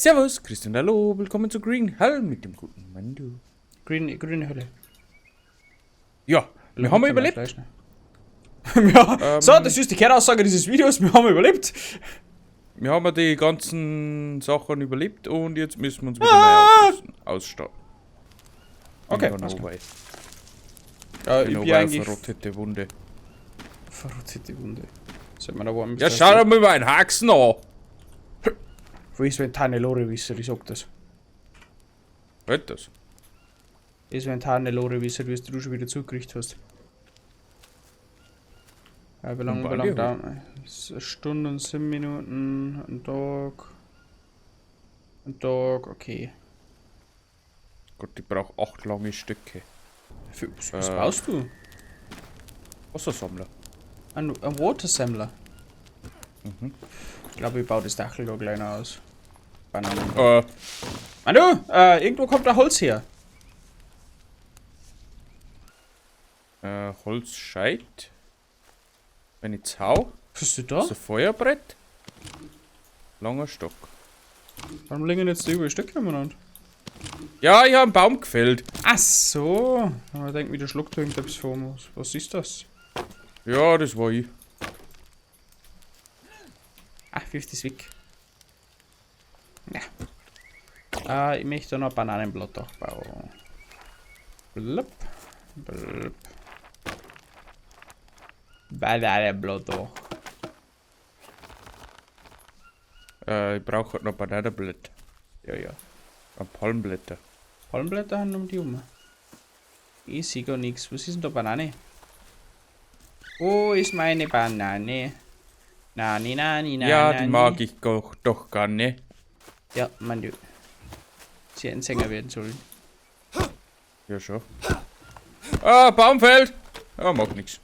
Servus, Christian, hallo, willkommen zu Green Hell mit dem guten Mando. Grüne Hölle. Ja, wir haben überlebt. Fleisch, ne? Ja, so, das ist die Kernaussage dieses Videos, wir haben überlebt. Wir haben die ganzen Sachen überlebt und jetzt müssen wir uns wieder neu ausstatten. Okay, Bin alles noch klar. weit. Ja, Bin ich noch bin weit eigentlich verrottete Wunde. Verrottete Wunde. Sollte man da warten, bis Ja, das schau doch mal meinen Haxen an. Wo ist, wenn Hannelore wissen, ich sag das. Halt das. Ist, wenn Hannelore wissen, wie du schon wieder zugekriegt hast. Ja, wie lange, Und wie lange Bali dauert das? Eine Stunde und 7 Minuten, ein Tag. Ein Tag, okay. Gott, ich brauch 8 lange Stöcke. Für, was baust du? Wassersammler. Ein Watersammler? Mhm. Ich glaube, ich baue das Dachl da kleiner aus. Bananen. Manu, irgendwo kommt da Holz her. Holzscheit. Wenn ich hau. Was ist denn da? So ein Feuerbrett. Langer Stock. Warum liegen jetzt da überall Stöcke umeinander? Ja, ich hab einen Baum gefällt. Ach so. Aber ich denk mir, der schluckt irgendetwas vor mir. Was ist das? Ja, das war ich. Ach, wirf das weg. Ja. Ich möchte noch ein Bananenblatt auch bauen. Blub. Blub. Bananenblatt auch. Ich brauche halt noch Bananenblätter. Ja, ja. Ein Palmblätter. Palmblätter haben um die um. Ich seh gar nix. Was ist denn da Banane? Wo ist meine Banane? Nani, nani, nani. Ja, die mag ich doch gar nicht. Ja, man, du. Sie hätten Sänger werden sollen. Ja, schon. Ah, Baumfeld! Ah, mag nix.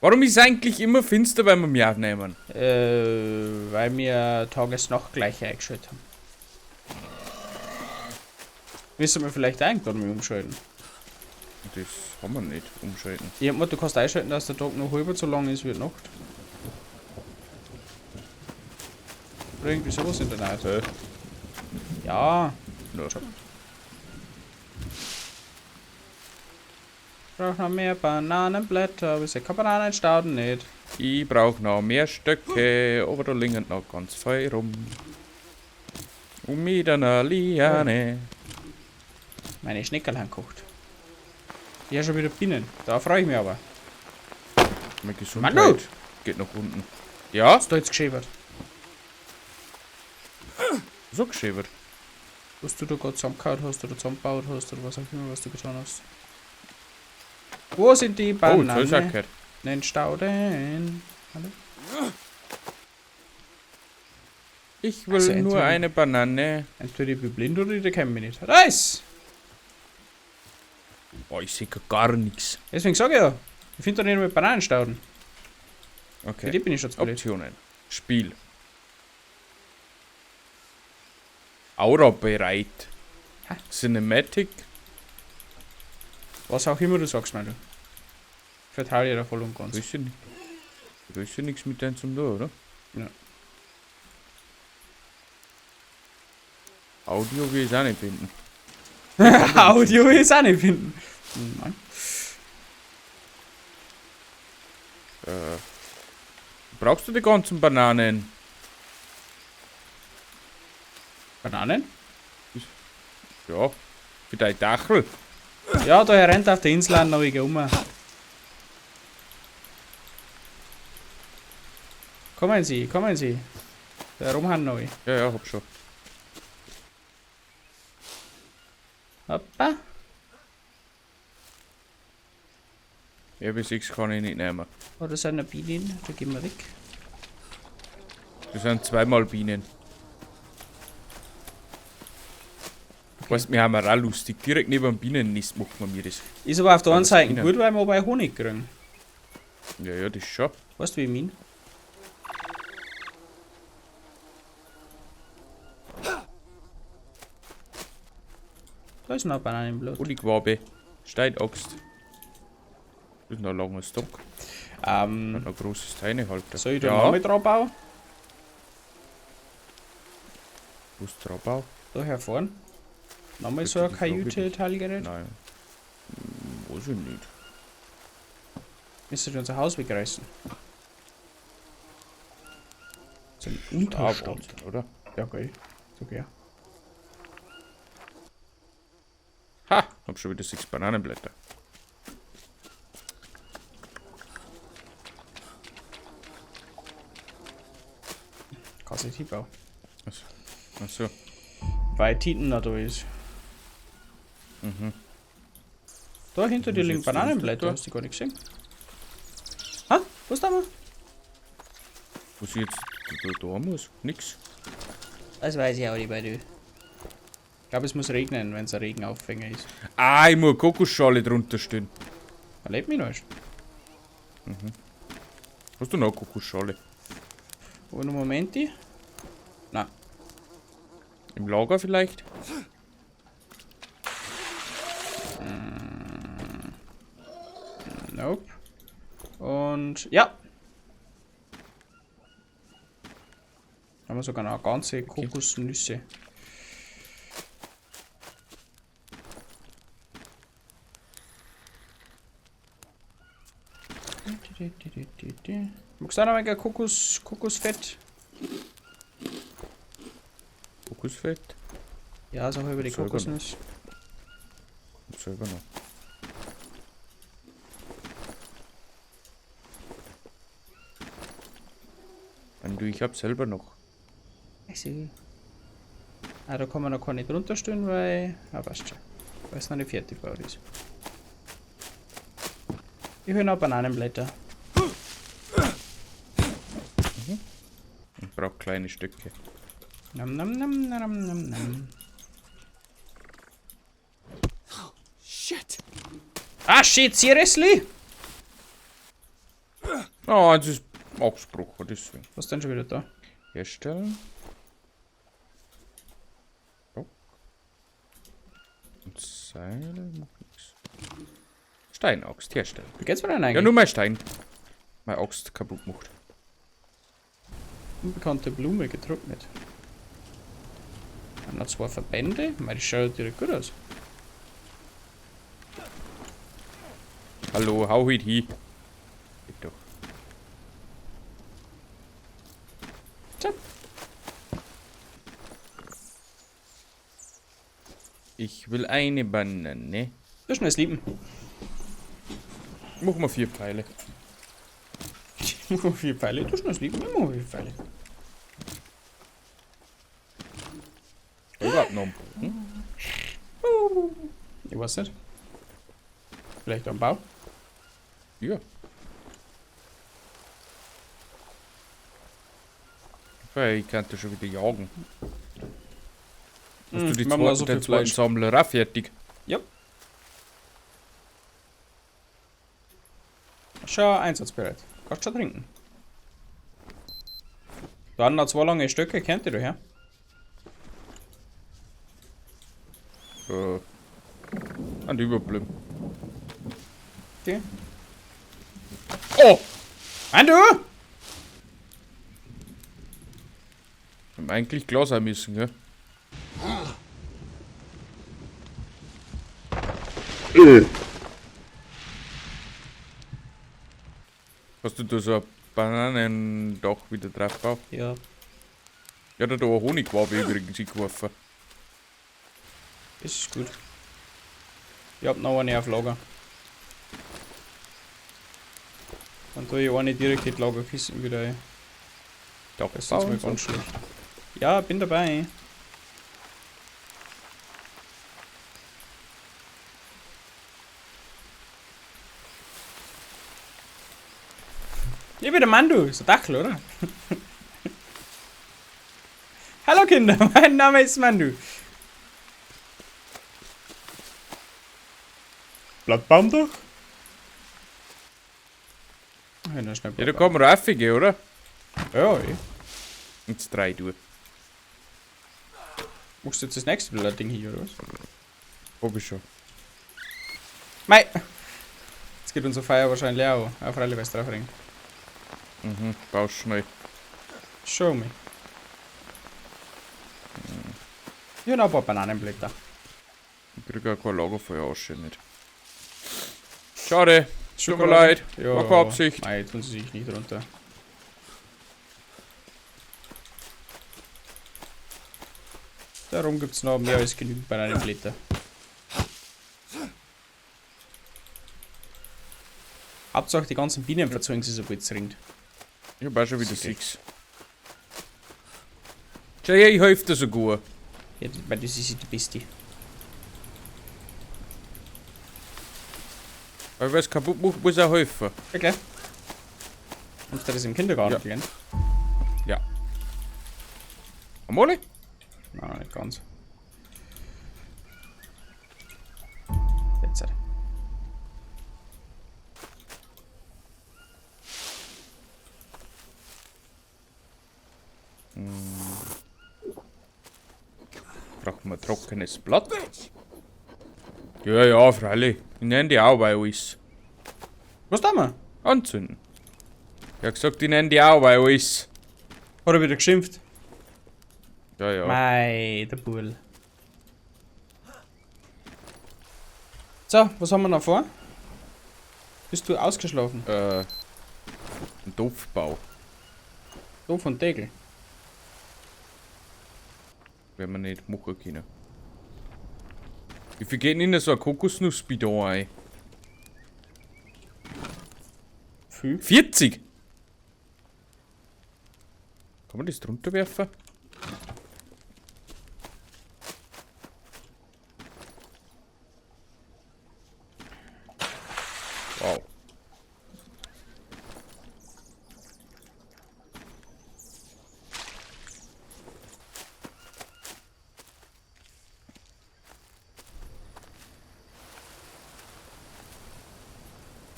Warum ist eigentlich immer finster, wenn wir mich aufnehmen? Weil wir Tages-Nacht gleich eingeschaltet haben. Müssen wir vielleicht irgendwann mal umschalten? Das haben wir nicht, umschalten. Ich hab mir, du kannst einschalten, dass der Tag noch halber so lang ist wie die Nacht. Oder irgendwie sowas in der Nacht. Hä? Ja. Ja. Ich brauch noch mehr Bananenblätter, aber ich seh keine Bananenstauden nicht. Ich brauch noch mehr Stöcke, aber da liegen noch ganz viel rum. Und mit einer Liane. Meine Schneckerl haben gekocht. Ich hab schon wieder Bienen, da freu ich mich aber. Meine Gesundheit Manu! geht nach unten. Ja? Hast du jetzt geschäbert? So geschäbert. Was du da gerade zusammengehauen hast oder zusammengebaut hast oder was auch immer, was du getan hast. Wo sind die Oh, jetzt hab ich's auch Bananen? gehört. Den Stauden. Hallo? Ich will Also nur entweder eine Banane. Entweder ich bin blind oder ich kenne mich nicht. Da ist! Oh, ich seh gar nix. Deswegen sag ich ja, ich find da nicht mit Bananenstauden. Okay. Für die bin ich schon zu blöd. Optionen. Spiel. Aura bereit. Hä? Cinematic. Was auch immer du sagst, Manu. Ich vertraue dir da voll und ganz. Weiß ich nicht. Ich weiß ja nichts mit deinem zum tun, oder? Ja. Audio will ich auch nicht finden. Audio will ich auch nicht finden. Nein. Brauchst du die ganzen Bananen? Bananen? Ja, für dein Dachel. Ja, da rennt auf der Insel an, noch ich um. Kommen Sie, kommen Sie. Da rum haben noch. Ja, ja, hab schon. Hoppa. Ja, bis 6 kann ich nicht nehmen. Oh, da sind noch Bienen, da gehen wir weg. Das sind zweimal Bienen. Okay. Weißt du, wir haben auch lustig. Direkt neben dem Bienennest machen wir mir das. Ist aber auf der anderen das Seite Bienen. gut, weil wir bei Honig kriegen. Ja, ja, das schon. Weißt du, wie ich mein? Da ist noch eine Banane im Blut. Honigwabe, Steinaxt. Das ist noch ein langer Stock. Noch ein großes Teil halt. Soll ich da ja. noch mit drauf bauen? Wo ist Trabau? Da herfahren. Nochmal Bitte so ein die Frage nicht. Kajüte-Teilgerät. Nein. Weiß ich nicht. Müsste unser Haus wegreißen. So ein Ah, Unterstand. Wahnsinn, oder? Ja, geil. So gern. Ha! Hab schon wieder 6 Bananenblätter. Kannst nicht hinbauen. Achso. Weil Titen noch da ist. Mhm. Da hinter dir Was liegen jetzt denn Bananenblätter, da? hast du gar nicht gesehen. Ha? Was da? Was ich jetzt da muss? Nix. Das weiß ich auch nicht bei dir. Ich glaube, es muss regnen, wenn es ein Regenaufhänger ist. Ah, ich muss Kokosschale drunter stehen. Erlebt mich noch. Hast du noch eine Kokosschale? Einen Moment. Nein. Im Lager vielleicht? Nope. Und ja. Da haben wir sogar noch ganze Kokosnüsse. Magst du auch noch ein wenig Kokosfett? Kokosfett? Ja, so über die Selber noch. Kokosnuss. Selber noch. Und du, ich hab selber noch. Ich sehe. Ah, da kann man noch gar nicht runterstellen, weil. Ah, passt schon. Weil es noch nicht fertig gebaut ist. Ich will noch Bananenblätter. Ich brauch kleine Stücke. Nam nam nam nam nam nam. Shit! Ah, shit, seriously? Ah, das ist Axt gebrochen, deswegen. Was ist denn schon wieder da? Herstellen. Stock. Und Seil macht nix. Steinaxt herstellen. Wie geht's mir denn eigentlich? Ja, nur mein Stein. Mein Axt kaputt gemacht. Unbekannte Blume getrocknet. Haben noch 2 Verbände. Mei, das schaut direkt gut aus. Hallo, hau halt hin. Geht doch. So. Ich will eine Banane. Das ist schnell lieben. Mach mal 4 Pfeile. Mach mal 4 Pfeile. Du schnell lieben. Ich mach mal 4 Pfeile. Überhaupt noch einen Bogen? Ich weiß nicht. Vielleicht am Bau? Ja. Weil ich könnte schon wieder jagen. Hast du die Wir haben noch so den viel zweiten Fleisch. Sammler auch fertig? Ja. Schon einsatzbereit. Kannst schon trinken. Da haben noch 2 lange Stöcke, kennt ihr doch, ja? An die überblieben. Okay. Oh! Andu! Wir haben eigentlich Glas sein müssen, gell? Hast du da so ein Bananendach wieder drauf gebaut? Ja. Ja, da eine Honigwabe übrigens eingeworfen. Das ist gut. Ich hab noch eine auf Lager. Dann tue ich eine direkt in die Lagerkisten wieder ein. Doch, Das ist sonst mal ganz schlecht. Ja, bin dabei. Ich bin der Mandu, ist ein Dackel, oder? Hallo Kinder, mein Name ist Mandu. Blattbaum doch? Ja, na, schnell Ja, da Blattbaum. kann man raufgehen, oder? Ja, eh. Jetzt 3 durch. Machst du jetzt das nächste Blattding hier, oder was? Hab ich schon. Mei! Jetzt geht unser Feuer wahrscheinlich auch. Ja, freilich, weil's drauf ringt. Baust schnell. Show me. Ja, noch ein paar Bananenblätter. Ich krieg auch kein Lagerfeuer Asche nicht. Schade. Tut mir leid. Ja, War keine Absicht. Mei, tun sie sich nicht runter. Darum gibt es noch mehr als genügend Bananenblätter. Hauptsache die ganzen Bienen verzogen sie, sobald es ringt. Ich hab auch schon wieder 6. Schau her, ich helfe dir sogar. Ja, weil das ist ja die Beste. Aber wer es kaputt macht, muss auch helfen. Okay. Hast du das im Kindergarten Ja. gelernt? Ja. Am alle? Nein, noch nicht ganz. Jetzt. Brauchen wir trockenes Blatt? Ja, ja, freilich. Ich nenne die auch bei alles. Was tun wir? Anzünden. Ich hab gesagt, ich nenne die auch bei alles. Hat er wieder geschimpft? Ja, ja. Mei, der Burl. So, was haben wir noch vor? Bist du ausgeschlafen? Ein Topfbau. Doof und Degel. Werden wir nicht machen können. Wie viel geht denn in so ein Kokosnussbidon ein? Viel. 40! Kann man das drunter werfen? Wow.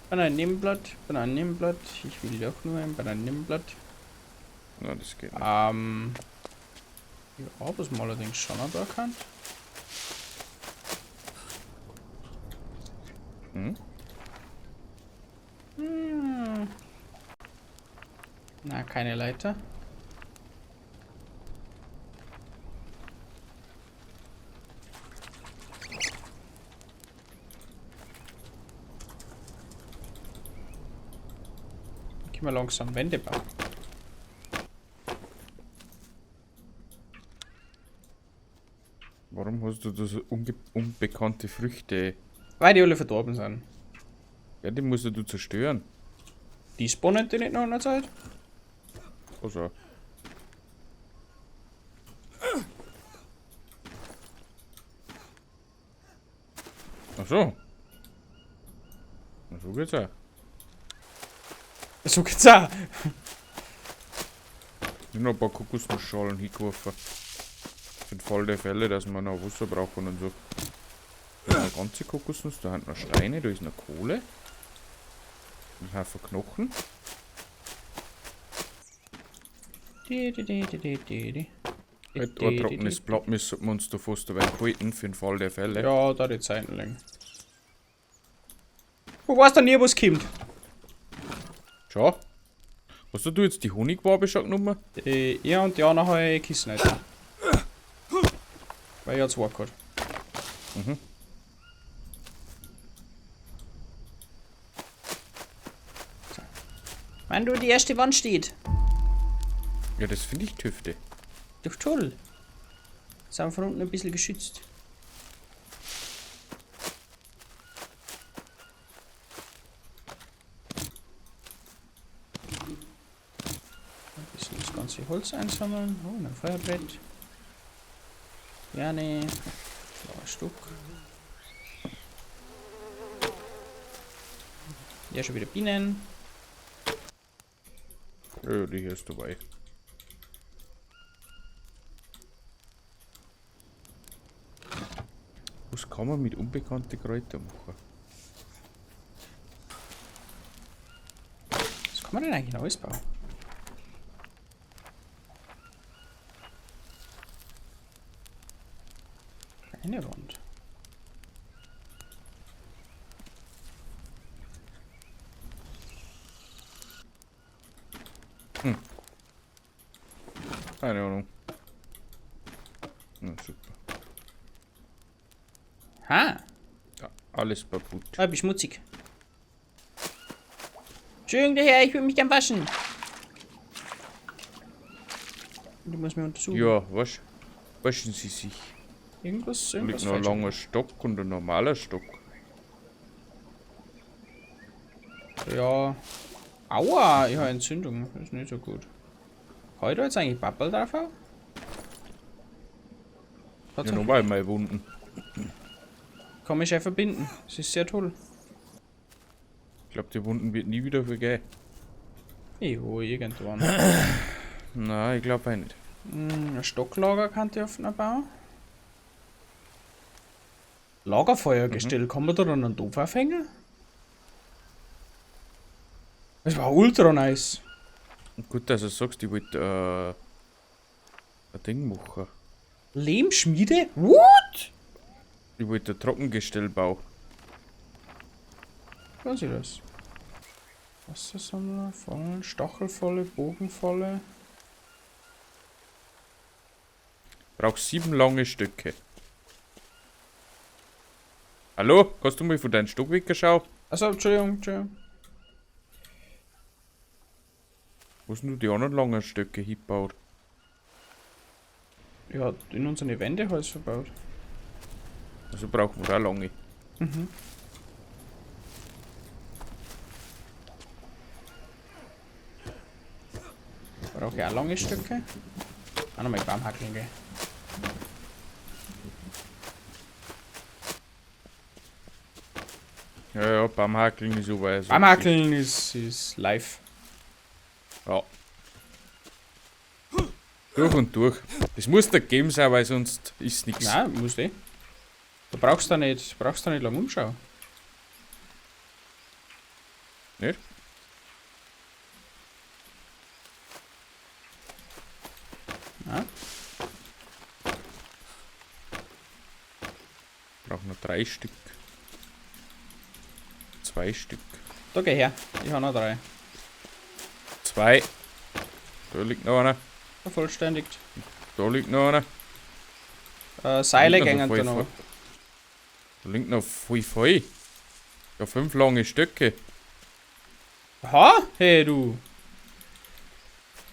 Bananenblatt, Bananenblatt. Ich will doch nur ein Bananenblatt. Nein, das geht nicht. Ja, was man allerdings schon noch da kann. Hm? Hm. Na, keine Leiter. Können wir langsam Wände bauen. Warum hast du da so unbekannte Früchte? Weil die alle verdorben sind. Ja, die musst du zerstören. Die spawnen die nicht noch in der Zeit? Also. Ach so. Na, so geht's auch. So geht's auch. Ich hab noch ein paar Kokosnussschalen hingeworfen. Für den Fall der Fälle, dass wir noch Wasser brauchen und so. Da ist noch eine ganze Kokosnuss, da sind noch Steine, da ist noch Kohle. Ein Haufen Knochen. Di, di, di, di, di, di, di. Halt ein trockenes Blatt müssen wir uns da fast ein wenig halten für den Fall der Fälle. Ja, da die Zeiten lang. Wo weißt du nie, was kommt? Schau. Hast du jetzt die Honigwabe schon genommen? Ja, und die anderen habe ich Kissen nicht. Weil ich ja zwei gehabt. Mhm. So. Wenn du die erste Wand steht. Ja, das finde ich tüfte. Doch toll. Sind von unten ein bisschen geschützt. Ein bisschen das ganze Holz einsammeln. Oh, ein Feuerbrett. Gerne. Ein Stück. Ja, schon wieder Bienen. Ja, die hier ist dabei. Was kann man mit unbekannten Kräutern machen? Was kann man denn eigentlich noch alles bauen? Kleine Wand. Keine Ahnung. Na, super. Ha! Ja, alles kaputt. Ah, ich bin schmutzig. Entschuldigung, der Herr, ich will mich gern waschen. Du musst mir untersuchen. Ja, wasch. Waschen Sie sich. Irgendwas, Da liegt irgendwas noch ein falsch. langer Stock und ein normaler Stock. Ja. Aua, ich habe Entzündung. Das ist nicht so gut. Kann ich da jetzt eigentlich Pappel drauf hauen? Ja, Tatsache. nochmal meine Wunden. Kann mich ja verbinden. Das ist sehr toll. Ich glaube, die Wunden wird nie wieder vergehen. Jo, irgendwann. Nein, ich glaube auch nicht. Ein Stocklager kann ich auf bauen. Lagerfeuergestell, kann man da dann einen Topf aufhängen? Das war ultra nice. Gut, dass du sagst, ich wollte ein Ding machen. Lehmschmiede? What? Ich wollte ein Trockengestell bauen. Was ist das? Wassersammler, Fallen, Stachelfalle, Bogenfalle. Brauch 7 lange Stöcke. Hallo? Kannst du mal von deinem Stock wegschauen? Achso, Entschuldigung, Entschuldigung. Wo sind du die anderen langen Stöcke hingebaut? Ja, in unsere Wände alles verbaut. Also brauchen wir auch lange. Mhm. Brauche ich auch lange Stöcke? Auch nochmal Baumhackeln, gell? Ja, ja, Baumhackeln ist so weit. Baumhackeln ist live. Ja. Durch und durch. Das muss der Game sein, weil sonst ist nichts. Nein, musst eh. Du brauchst da nicht lang umschauen. Nicht? Nein. Brauch noch 3 Stück. 2 Stück. Da geh her. Ich hab noch 3. 2. Da liegt noch einer. Vervollständigt. Da liegt noch einer. Seile Liegt noch gängen voll da noch. voll. Da liegt noch voll voll. Ja, 5 lange Stöcke. Aha, hey du.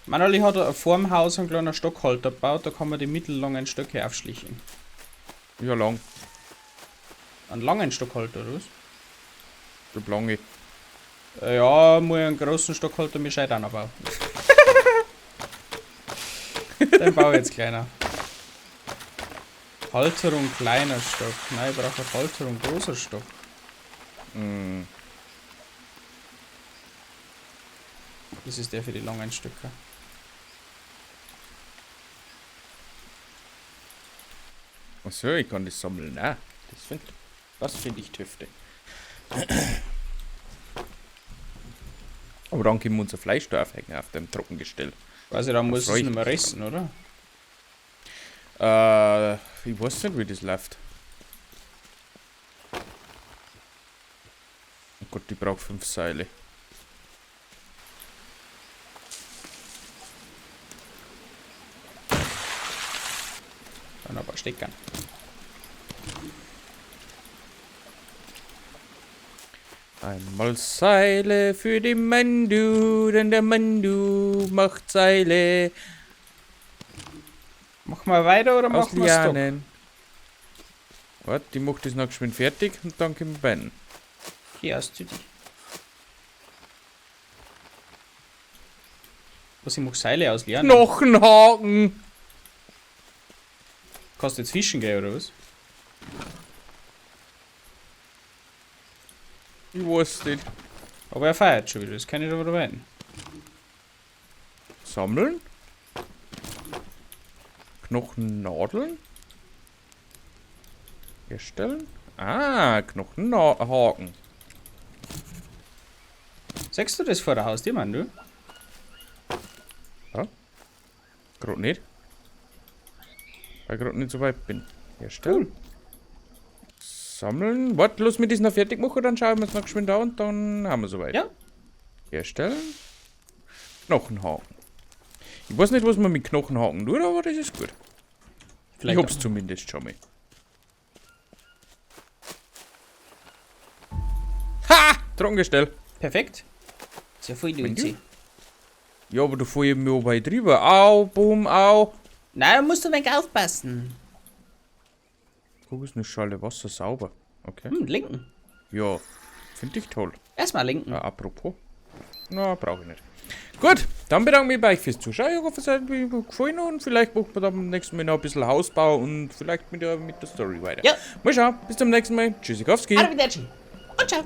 Manoli hat vor dem Haus einen kleinen Stockhalter gebaut, da kann man die mittellangen Stöcke aufschlichen. Ja, lang. Einen langen Stockhalter, oder was? Ich hab lange. Ja, muss ich einen großen Stockhalter mit gescheit auch noch bauen. Den baue ich jetzt kleiner. Halterung kleiner Stock. Nein, ich brauche Halterung großer Stock. Mm. Das ist der für die langen Stöcke. Achso, ich kann das sammeln. Ah, das find ich tüfte. Aber dann können wir unser Fleisch da aufhängen auf dem Trockengestell. Weiß ich, da muss freu es ich nicht mehr mich rissen, oder? Ich weiß nicht, wie das läuft. Oh Gott, ich brauch 5 Seile. Dann ein paar Steckern. Einmal Seile für die Mandu, denn der Mandu macht Seile. Machen wir weiter oder Aus machen wir Stopp? Lianen. Warte, ich mach das noch geschwind fertig und dann können wir beenden. Hier hast du dich. Was, ich mach Seile aus Lianen? Knochenhaken! Kannst du jetzt fischen gehen, oder was? Ich weiß nicht. Aber er feiert schon wieder, das kann ich aber weiten. Sammeln? Knochennadeln? Herstellen? Ah, Knochenhaken. Sagst du das vor der Haustür, Mann, du? Ja. Grad nicht. Weil ich grad nicht so weit bin. Herstellen. Cool. Sammeln. Warte, lass mich das noch fertig machen, dann schauen wir es noch geschwind an und dann haben wir soweit. Ja. Herstellen. Knochenhaken. Ich weiß nicht, was man mit Knochenhaken tut, aber das ist gut. Vielleicht ich hab's zumindest schon mal. Trockengestell. Perfekt. Ist ja voll Wenn du- Luzi. Ja, aber da fahr ich mir weit drüber. Au, boom, au. Na, da musst du ein wenig aufpassen. Kokosnussschale, Wasser sauber. Okay. Linken. Ja, finde ich toll. Erstmal linken. Apropos. Na, brauche ich nicht. Gut, dann bedanke ich mich bei euch fürs Zuschauen. Ich hoffe, es hat euch gefallen und vielleicht machen wir dann beim nächsten Mal noch ein bisschen Hausbau und vielleicht mit der Story weiter. Ja. Mal schauen. Bis zum nächsten Mal. Tschüssikowski. Arrivederci. Und ciao.